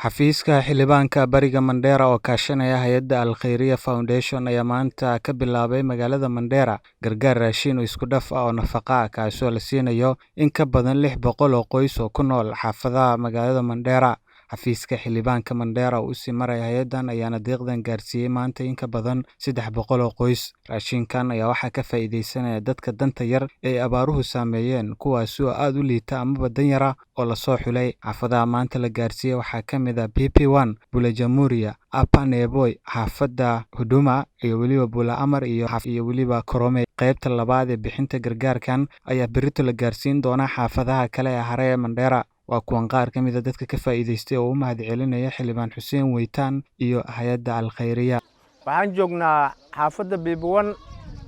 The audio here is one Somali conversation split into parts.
Xafiiska Xildhibaanka Bariga Mandheera oo kaashanaya hay'adda Al Khayriya Foundation ayaa maanta ka bilaabay magaalada Mandheera gargaar raashin oo isku dhaf ah oo nafaqo ah, kaasoo la siinayo in ka badan 600 oo qoys oo ku nool xaafadaha magaalada Mandheera. Xafiiska Xildhibaanka Mandheera oo u sii maraya hay'addan ayaana deeqdan gaarsiiyay maanta in ka badan 300 oo qoys. Raashinkan ayaa waxaa ka faa'iideysanaya dadka danta yar ee ay abaaruhu saameeyeen, kuwaasi oo aad u liita amaba danyar ah oo lasoo xulay. Xaafadaha maanta la gaarsiiyay waxaa ka mid ah PP1, Bula Jamhuuriya, Upper Neboy, xaafadda Huduma iyo weliba Bula Amar iyo weliba Korome. Qaybta labaad ee bixinta gargaarkan ayaa berrito la gaarsiin doonaa xaafadaha kale ee haray ee Mandheera. Waa kuwan qaar ka mid ah dadka ka faa'iideystay oo u mahadcelinaya Xildhibaan Xuseen Weytaan iyo hay'adda Al Khayriya. Waxaan joognaa xaafadda PP1.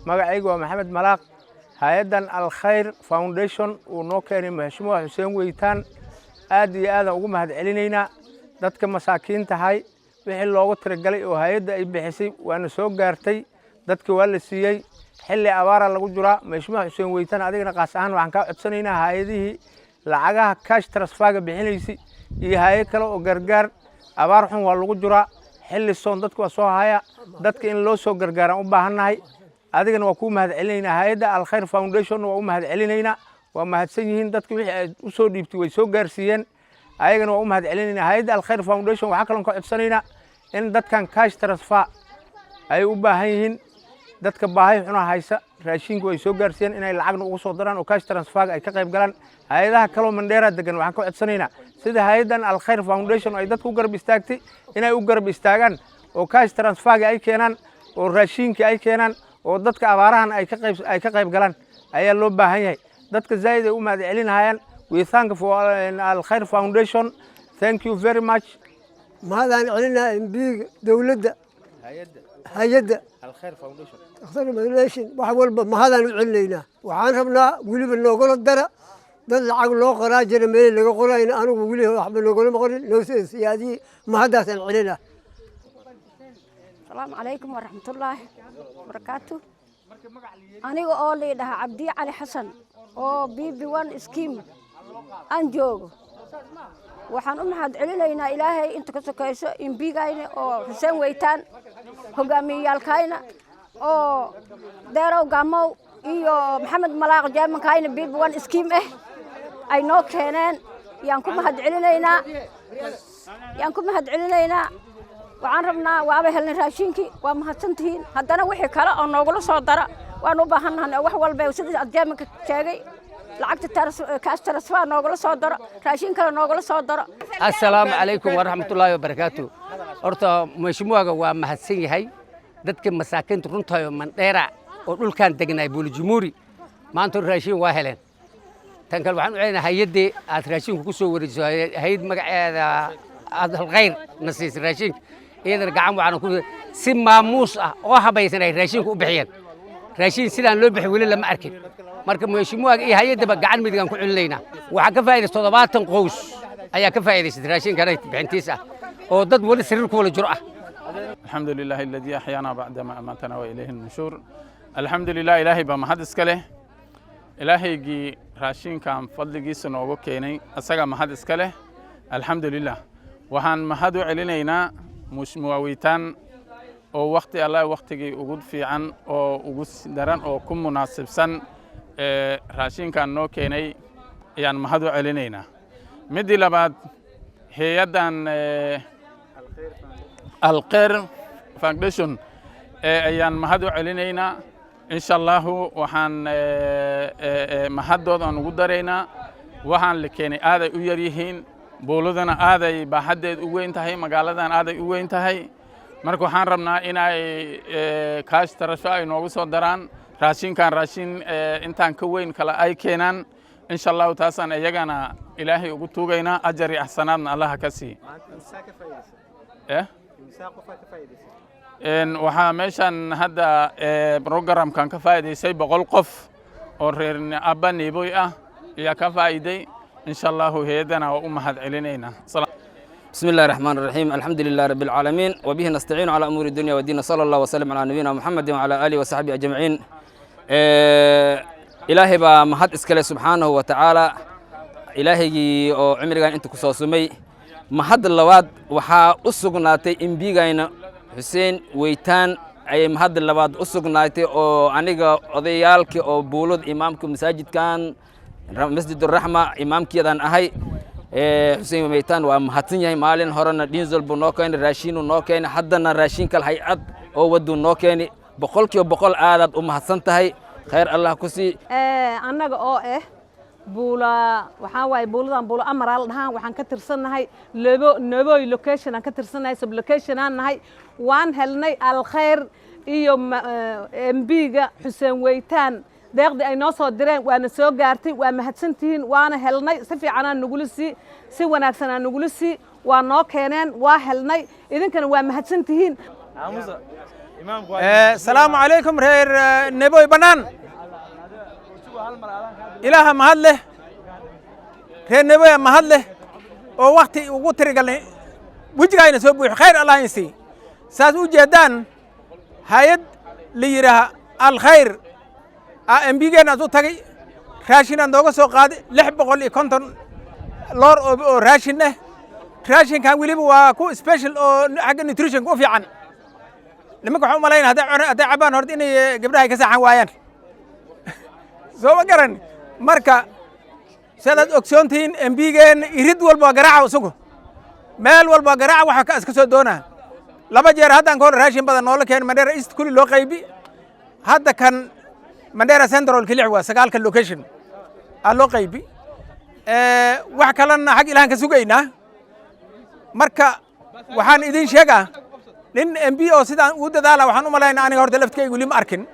Magacaygu waa Maxamed Malaaq. Hay-addan Al Khayr Foundation uu noo keenay Mheshimiwa Xuseen Weytaan, aad iyo aadaan ugu mahad celinaynaa. Dadka masaakiintahay wixii loogu talagalay oo hay-adda ay bixisay waana soo gaartay, dadka waa la siiyey. Xilli abaara lagu jiraa. Mheshimiwa Xuseen Weytaan, adigana qaas ahaan waxaan kaa codsanaynaa hay-adihii lacagaha cash transferga bixinaysi iyo hay-ad kale oo gargaar. Abaar xun waa lagu jiraa, xilli soon dadka waa soo haya, dadka in loo soo gargaaraan u baahannahay. Adigana waa kuu mahad celinaynaa, hay-adda Al Khayr Foundation waa u mahad celinaynaa. Waa mahadsan yihiin dadka, wixii ay u soo dhiibtay way soo gaarsiiyeen, ayagana waa u mahad celinaynaa. Hay-adda Al Khayr Foundation waxaa kaloon ka codsanaynaa in dadkan cash transfer ay u baahan yihiin. Dadka baahi xuna haysa, raashinka way soo gaarsiiyeen, inay lacagna ugu soo daraan oo cash transferga ay ka qayb galaan. Hay-adaha kaloo Mandheera degan waxaan ka codsanaynaa sida hay-addan Al Khayr Foundation ay dadka u garab istaagtay inay u garab istaagaan oo cash transferga ay keenaan oo raashinka ay keenaan oo dadka abaarahan ay ka qayb galaan ayaa loo baahan yahay. Dadka zaa'id ay u mahad celinayaan. We thank for Al Khayr Foundation. Thank you very much. Mahadaan celinaa MP-ga, dowladda, hay-adda Alkhayr Foundation, wax walba mahadaan u celinaynaa. Waxaan rabnaa weliba noogala dara. Dad lacag loo qoraa jira, meel laga qorayna anigu weli waxba noogolama qorin. Noo soo siyaadiyey, mahaddaasaan celinaa. Asalaamu calaykum waraxmatullaahi wabarakaatu. Aniga oo liidhaha Cabdiye Cali Xasan oo PP1 scheme aan joogo, waxaan u mahad celinaynaa Ilaahay inta ka sokayso MP-gayna oo Xuseen Weytaan, hogaamiyeyaalkayna oo Deerow Gaamow iyo Maxamed Malaaq, chairmankayna PP1 scheme ah ay noo keeneen yaan ku mahad celinaynaa. Waxaan rabnaa, waaba helnay raashinkii, waa mahadsantihiin. Haddana wixii kale oo noogula soo dara waan u baahannahay. Wax walba sidii chairmanka sheegay, lacagta cash transfer noogula soo daro, raashin kale noogula soo daro. Assalaamu calaykum waraxmatullaahi wabarakaatu. Horta mheshimiwaga waa mahadsan yahay. Dadka masaakiinta runtayo Mandheera oo dhulkan degnay Buulijumuuri maanta raashin waa heleen. Tan kale waxaan u celinayaa hay-addii aad raashinku ku soo wareejiso, hay-ad magaceeda Alkhayr na siisay raashinka. Iyadana gacan waxaan ku si maamuus ah oo habaysan ay raashinka u bixiyeen. Raashin sidaan loo bixi weli lama arkin. Marka mheshimiwaga iyo hay-addaba gacan midigaan ku celinaynaa. Waxaa ka faa'iidaysa 70 qoys ayaa ka faa'iidaysatay raashinkan bixintiis ah oo dad weli sariir ku wala jiro ah. الحمد لله الذي أحيانا بعدما أماتنا وإليه النشور. الحمد لله، Ilaahay baa mahad iska leh. Ilaahaygii raashinkan fadligiisa noogu keenay asagaa mahad iska leh. Alxamdu lilah. Waxaan mahad u celinaynaa Mheshimiwa Weytaan oo wakti alla waktigii ugu fiican oo ugu daran oo ku munaasibsan raashinkan noo keenay ayaan mahad u celinaynaa. Middii labaad, hay-addan Alkhayr Foundation ayaan mahad u celinaynaa. Insha Allahu waxaan mahaddoodaan ugu daraynaa waxaan la keenay aaday u yar yihiin, buuladana aaday baaxaddeed u weyn tahay, magaaladan aaday u weyn tahay. Marka waxaan rabnaa inay cash transfer ay noogu soo daraan raashinkan, raashin intaan ka weyn kale ay keenaan insha Allahu. Taasaan iyagana Ilaahay ugu tuugaynaa, ajar iyo axsanaadna Allaha ka sii. Waxaa meeshan hadda programkan ka faa'iidaysay 100 qof oo reer Abba Niboy ah ayaa ka faa'iiday insha Allahu. Hay-addana waa u mahad celinaynaa. بسم الله الرحمن الرحيم، الحمد لله رب العالمين، وبه نستعين على أمور الدنيا والدين، صلى الله وسلم على نبينا محمد وعلى آله وصحبه أجمعين. Ilaahay baa mahad iskale subxaanahu wa tacaala, Ilaahaygii oo cimrigan inta ku soo sumay. Mahad labaad waxaa u sugnaatay MP-gayna Xuseen Weytaan ayay mahad labaad u sugnaatay, oo aniga odayaalkii oo buulad, imaamka masaajidkan Masjiduraxma imaamkeedaan ahay. Xuseen Weytaan waa mahadsan yahay. Maalin horena diesel buu noo keenay, raashinuu noo keenay, haddana raashin kale hay-ad oo waduu noo keenay. 100% aadaad u mahadsan tahay, khayr Allah ku sii. Annaga oo ah buula, waxaa waaye buuladan Buula Amaraa la dhahaan. Waxaan ka tirsannahay lebo Neboy location aan ka tirsannahay, sublocation aan nahay. Waan helnay Alkhayr iyo MP-ga Xuseen Weytaan deeqdii ay noo soo direen, waana soo gaartay. Waa mahadsantihiin, waana helnay. Si fiicanaa nagula sii, si wanaagsanaa nagula sii, waa noo keeneen, waa helnay. Idinkana waa mahadsantihiin. Salaamu calaykum, reer Neboy Bannaan. Ilaaha mahad leh, reer Neboya mahad leh oo wakti ugu tirigalnay wejigayna soo buuxi. Khayr Allah in sii. Saas u jeedaan, hay-ad la yidhaaha Alkhayr a MP-geenaas u tagay, raashinaan nooga soo qaaday, 650 loor oo raashin ah. Raashinkan weliba waa ku special oo xagga nutritionka u fiican. Nimanka waxaan u malaynaya hadday cabaan horta inay gabdhaha ay ka saaxan waayaan, soo ma garan? Marka sidaad ogsoon tihiin, MP-geen irid walba waa garaaca, isagu meel walba waa garaaca, waxa ka iska soo doonaa. Laba jeer haddaan ka hor raashin badan noola keen, Mandera East kulli loo qaybi. Hadda kan Mandera Central kilix waa sagaalka location aa loo qaybi. Wax kalena xag Ilahan ka sugaynaa. Marka waxaan idin sheegaa, nin MP oo sidaan ugu dadaala, waxaan u malaynaa aniga horta laftkayga weli ma arkin.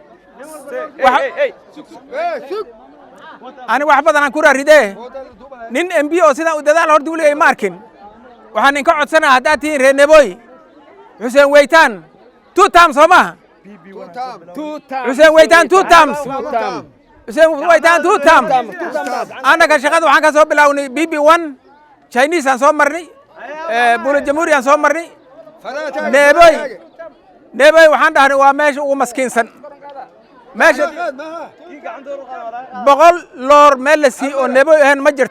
Ani wax badan aan ku raaridee, nin MP oo sidaan u dadaala horta weligay ma arkin. Waxaan inka codsanaa, haddaad tihiin reer Neboy, Xuseen Weytaan two terms, soo maaha? Xuseen Weytaan two terms, Xuseen Weytaan two terms. Annaga shaqada waxaan ka soo bilownay PP 1, Chinese aan soo marnay, Bula Jamhuuri aan soo marnay, Neboy. Neboy waxaan dhahnay waa meesha ugu maskiinsan, meesha 100 loor meel la sii oo Neboy ahayn ma jirto.